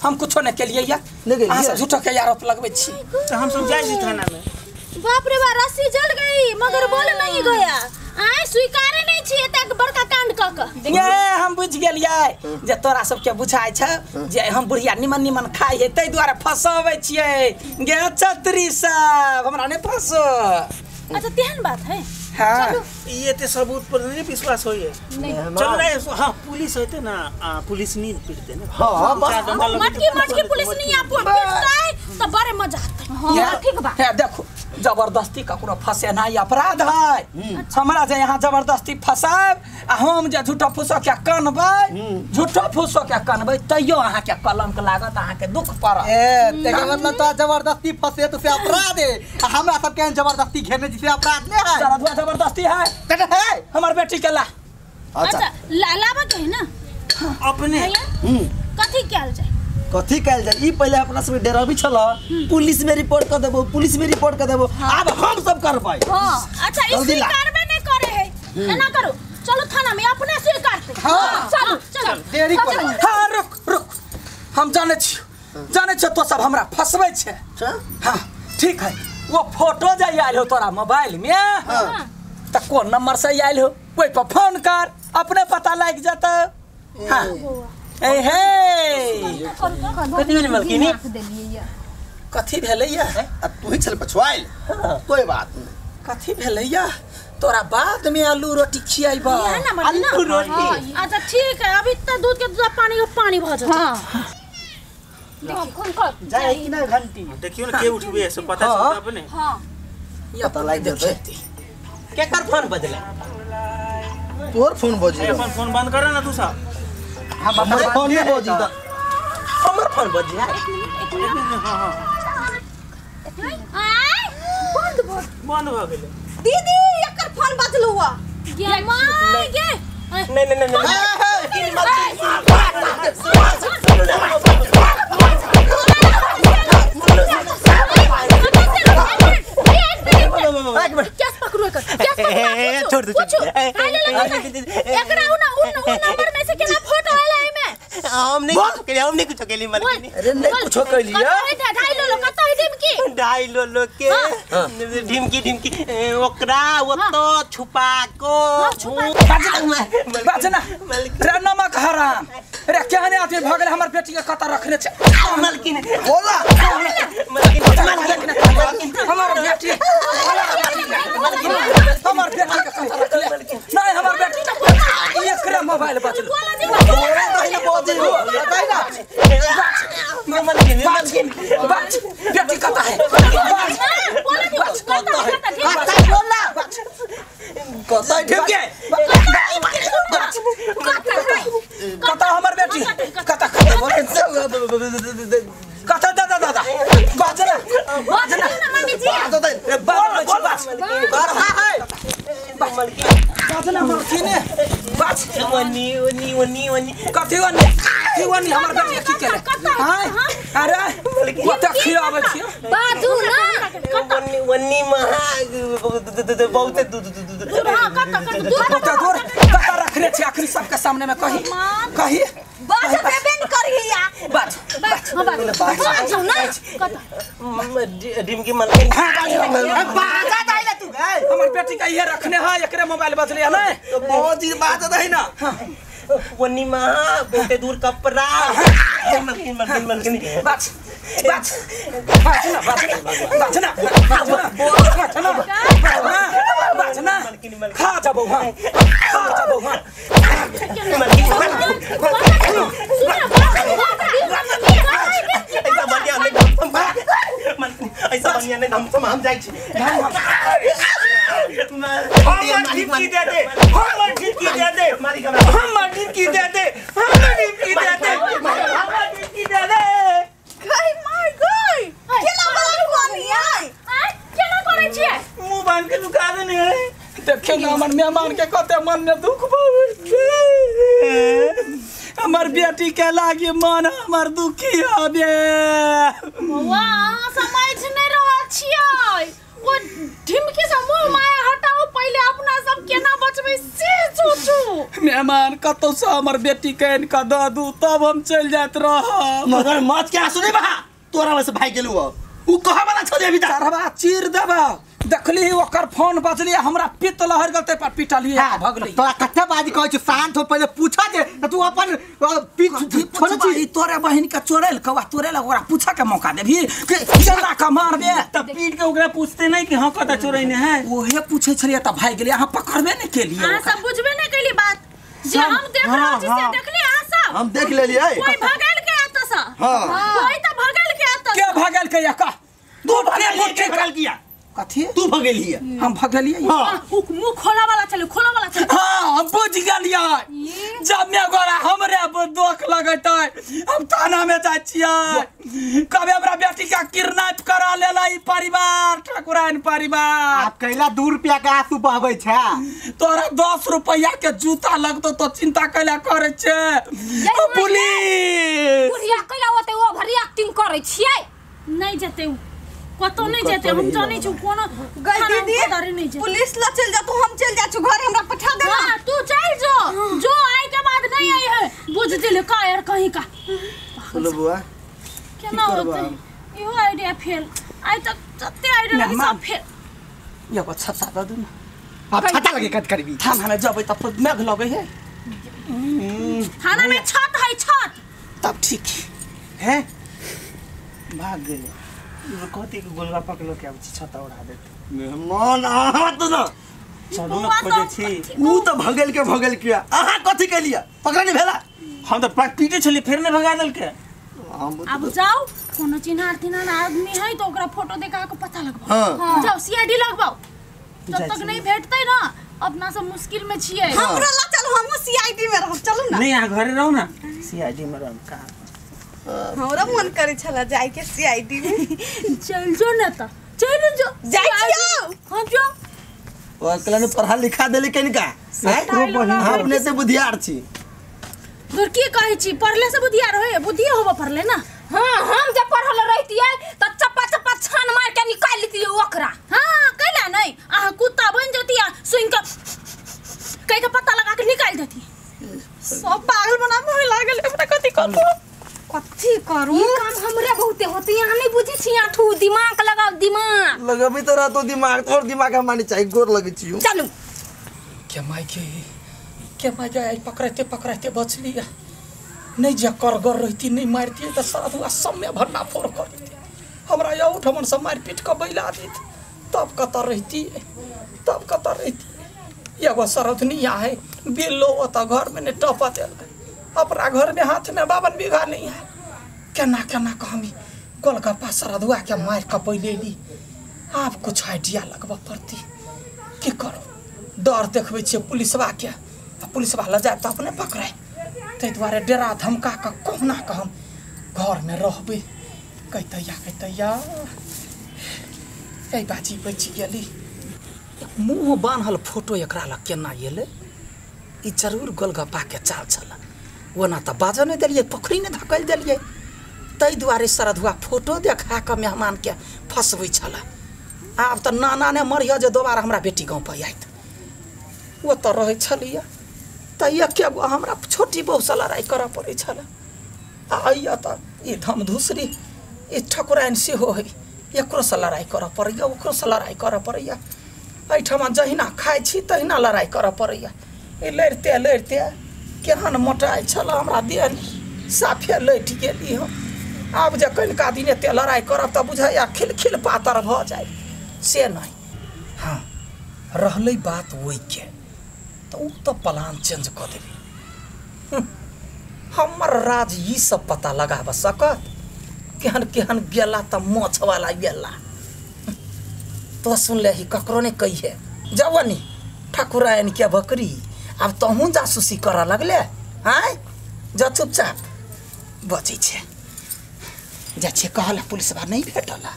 हम कुछो नहीं केलिए या अहाँ सब झूठो के आरोप लगबै छी। तो हम सब जाइ छी थाना में। बाप रे बा, रस्सी जल गई मगर बोल नहीं गया। आय स्वीकारे नहीं छी एतेक बड़का कांड क क। ये हम बुझ गेलियै जे तोरा सबके बुझाइ छ जे हम बुढ़िया निमन निमन खाइ है तै दुआरे फसबै छियै। गे छत्री सब हमरा नहीं फसो। अच्छा तेहन बात है। हाँ ये ते सबूत पर नहीं विश्वास होइए। चलो ना, हां पुलिस होते ना, पुलिस नहीं पीटते ना। हां मटकी मटकी पुलिस नहीं आप पीटते तो बड़े मजा आता। हां ठीक बा। हे देखो जबरदस्ती ककरो फसेनाइ अपराध है। हमरा जे यहाँ जबरदस्ती फसाब आ हम जे झूठो फूसो के कनबै, झूठो फूसो के कनबै तैयो अहाँ के कलंक लागत, अहाँ के दुख पड़त। ए तेकर मतलब तो जबरदस्ती फसे तो से अपराध है, हमरा सब के जबरदस्ती घेरने जिसे अपराध नहीं है। जरा जबरदस्ती है है हमर बेटी के ला। अच्छा लावा के है ना अपने कथी कहल जाए, कथी कहल जाए ई पहले अपना सब डराबी छल, पुलिस में रिपोर्ट कर देबो, पुलिस में रिपोर्ट कर देबो, अब हम सब करबै। हां अच्छा ई स्वीकारबे नहीं करे है, एना करो चलो थाना में अपने स्वीकारते। हां चलो चलो देरी कर। हां रुक रुक, हम जाने छी, जाने छी तो सब हमरा फसबै छै। हां ठीक है, वो फोटो जे आयल हो तोरा मोबाइल में। हां त कोन नंबर से आयल हो ओइ पर फोन कर, अपने पता लागि जतौ। हां ए हे कथी भेलै मलकिनी, कथी भेलैया? आ तू ही छल पछुआइल। कोई बात नहीं, कथी भेलैया तोरा बाद में आलू रोटी खियाइबा। आलू रोटी अच्छा ठीक है, अभी इतना दूध के दूध पानी के पानी भ जतौ। हां देखो फोन कर जाय कि ना घंटी देखियो ना के उठबे से पता चलता अपने। हां पता लागि जतै। केकर फोन बजलै? तोर फोन बजी। अपन फोन बंद कर ना तू साहब। हमर फोन नहीं बजी त हमर फोन बजी है। हां हां आय बंद बंद भ गेलै। दीदी एकर फोन बजलौ हुआ। गे my गे नहीं नहीं नहीं कैस पकड़ो एकर, कैस पकड़ो, छोड़ दो पूछो एकरा उ ना उ नंबर में से केना फोटो आयल है में? हम नहीं कुछ केली, हम नहीं कुछ केली मलकिनी। अरे नहीं कुछ केली है, ढाई लो लो कत है ढिमकी, ढाई लो लो के ढिमकी ढिमकी ओकरा वो तो छुपा को बाजना रे नमक हराम रे केहने आदमी भ गेल हमर बेटी के कत रखने छै मलकिनी। बोला मलकिनी हमर बेटी, हमर बेटी के कत रखले नहीं, हमर बेटी एकरे मोबाइल बचल। तोरा दहिना बजी बताइ ना मलकिनी मलकिनी बच बेटी कत है बोला कत है बोला कत ठीक है कत हमर बेटी कत कत दादा दादा बाजना बाजना मम्मी जी बाज बाज कर है बाजना मलकिनी बाज ओनी ओनी ओनी ओनी कथी ओनी कथी ओनी हमर बेटी की केले? हां अरे कत खियाबै छी बाजू ना ओनी ओनी महा बहुत दूध दूध। हां कत कत दूध कत दूर कत रखने छी आखिरी सबके सामने में कही कही बाज देबे न करहिया। बाज बाज बाजू ना कत ढिमकी मलकिनी। बाजा दाइला तू हमर बेटी के इहे रखने है, एकरे मोबाइल बजले है नहीं तो बहुत जी बाजा दही ना। ओनी महा बहुत दूर कपड़ा मलकिनी मलकिनी मलकिनी बाज बाज बाज ना बाज बाज ना बाज ना बाज ना खा जाबो। हां खा जाबो। हां मलकिनी ऐसा बढ़िया नहीं मलकिनी, ऐसा बढ़िया नहीं हम जाइ छी। हमर ढिमकी दे दे, हमर ढिमकी दे दे, हमर ढिमकी दे दे, हमर ढिमकी दे दे, हमर ढिमकी दे दे। गई my गई केना बोला कोनी आय केना करै छियै? मुंह बांध के लुका देने है। देखियो ना हमर मेहमान के कते मन में दुख भवे छै, हमर बेटी के लागी मन हमर दुखी हबे। बौआ समझ नहीं रहल छियै, ओ ढिमकी से मुंह माया हटाओ पहिले, अपना सब केना बचबै से सोचू। मेहमान कतौ से हमर बेटी के आनि कऽ दऽ दू तब हम चलि जाइत रहब। मगर मत के आंसू नहीं बहा तोरा वैसे भाई गेलू उ कहा वाला छ देबी चढ़वा चीर देबा। देखली ओकर फोन बजली हमरा पित्त लहर गेल तै पर पिटलिए भगली। तोरा कते बाजी कहै छी शांत हो पहिले पूछा दे त तू अपन पीठ छोड़ै छी। तोरे बहिन के चोरेल कवा तोरे लग ओकरा पूछा के मौका देबी कि चला के मारबे त पीट के ओकरा पूछते नहीं कि हां कत चोरैने है। ओहे पूछै छलिए त भाग गेलिए अहाँ पकड़बे नै केलिए। अहाँ सब बुझबे नै केली बात जे हम देख रहल छी से देखली अहाँ सब। हम देख लेलिए कोई भगल के आता सा। हां कोई त भगल के आता के भगल के या का तू भगल के भगल किया कथी तू भगेलिए हम भगेलिए। हां उ मुंह खोला वाला चले खोला वाला चले। हां हम बुझ गेलिए जब मे गोरा हमरे दोख लगतै हम थाना में जाय छियै। कबे हमरा बेटी के किडनैप करा लेला ई परिवार ठाकुराइन परिवार। आप कैला 2 रुपया के आंसू बहबै छै तोरा 10 रुपया के जूता लगतो तो चिंता कैला करै छै पुलिस। बुढ़िया कैला ओते ओवर एक्टिंग करै छियै। नै जेतै उ कतौ नहीं जेतै हम जानै छु कोनो गई दीदी पुलिस ल चल जा तू हम चल जा छु घर हमरा पठा दे। हां तू चल जो जो आए के बाद नहीं आई है बुझ दिल का यार कहीं का। बोलो बुआ केना होतै इहो आइडिया फेल आइ तक जते आइडिया लगी सब फेल। ये अच्छा सादा दू ना आप छाता लगे कत करबी थाना में जबै त मेघ लगै है थाना में छत है छत तब ठीक है भाग गेलै कथी के गोलगप्पा के लोग आबै छी छता उड़ा देते मेहमान अहाँ त ना चलू न खोजे छी उ त भगल के अहाँ कथी केलिए पकड़ नहीं भेला। हम त पीटे छलिए फेर ने भगा देलके। अब जाओ कोनो चिन्हार तिन्हार आदमी है तो ओकरा फोटो देखा के पता लगवाओ। जाओ सीआईडी लगवाओ जब तक नहीं भेटतै ना अपना सब मुश्किल में छियै। हमरा ला चलू हमहु सीआईडी में रहब चलू ना। नहीं अहाँ घरे रहू ना सीआईडी में रहब का हमरा मन करे छला जाय के सीआईडी में। चल जो ना त चल जो जाय छियो। हां जो ओ अकला ने पढ़ा लिखा देले कनिका हम अपने से बुधियार छी। दूर की कहै छी पढ़ले से बुधियार होय बुद्धि होबो पढ़ले ना। हां हम जे पढ़ल रहितियै त चप्पा चप्पा छान मार के निकाल लेतियै ओकरा। हां कैला नहीं अहाँ कुत्ता बन जतिया सुन के कह के पता लगा के निकाल देती। सब पागल बनाबे लागल हमरा कथि करू कथी करू ई काम हमरे बहुते होती अहाँ नहीं बुझै छी आठू दिमाग लगाओ दिमाग लगबी त रहतो दिमाग तोर दिमाग हम माने चाहिए गोर लगै छियो। चलू के माय के आई पकड़ते पकड़ते बचली नहीं जे करगर रहती नहीं मारती त साधु आ समय भरना फोड़ कर देती हमरा यौ ठमन सब मार पीट के बैला देत तब कत रहती तब कत रहती। एगो सरधनिया है बिल्लो ओत घर में ने टपा देल अपना घर में हाथ में 52 बीघा नहीं है केना केना कहमी गोलगप्पा सरधुआ के मार के बैलेली। आब कुछ आइडिया लगबऽ पड़ती की करू डर देखबै छियै पुलिसवा के आ पुलिसवा लऽ जायब तऽ अपने पकड़ाय ताहि दुआरे डरा धमका कऽ कहुना कऽ हम घरमे रहबै। कहतैया कहतैया एहि बाजी बचि गेली। मुँह बान्हल फोटो एकरा लग केना एलै ई जरूर गोलगप्पा के चाल छल ओना तऽ बाजऽ नहि देलियै पोखरि नहि धकेल देलियै ताहि दुआरे सरधुआ फोटो देखा कऽ मेहमानके फसबै छलै। आब तऽ नाना ने मरिह जे दोबारा हमरा बेटी गाँव पर आयत। ओतऽ रहै छलियै तऽ एके गो हमरा छोटी बहुसँ लड़ाइ करऽ पड़ै छलै आ अइया तऽ ई धमधुसरी ई ठकुराइन सेहो है एकरोसँ लड़ाइ करऽ पड़ैया ओकरोसँ लड़ाइ करऽ पड़ैया। एहिठमा जहिना खाइ छी तहिना लड़ाइ करऽ पड़ैया। ई लड़िते लड़िते केहन मोटाइ छल हमरा देह साफे लटि गेली हम। आब जे कनिका दिन एते लड़ाइ करब तऽ बुझाइया खिलखिल पातर भऽ जाय से नहि। हाँ रहलै बात ओहिके तऽ ओ तऽ प्लान चेंज कऽ देबै। हमर राज ई सब पता लगाबऽ सकत केहन केहन गेला तऽ माछवाला गेला तो सुन ले ही ककरो नहीं कहिए जवनी ठाकुराइन के बकरी अब तहूँ जासूसी करऽ लगले आँय जा चुपचाप बचै छै जा छियै कहला पुलिसवा नहीं भेटला।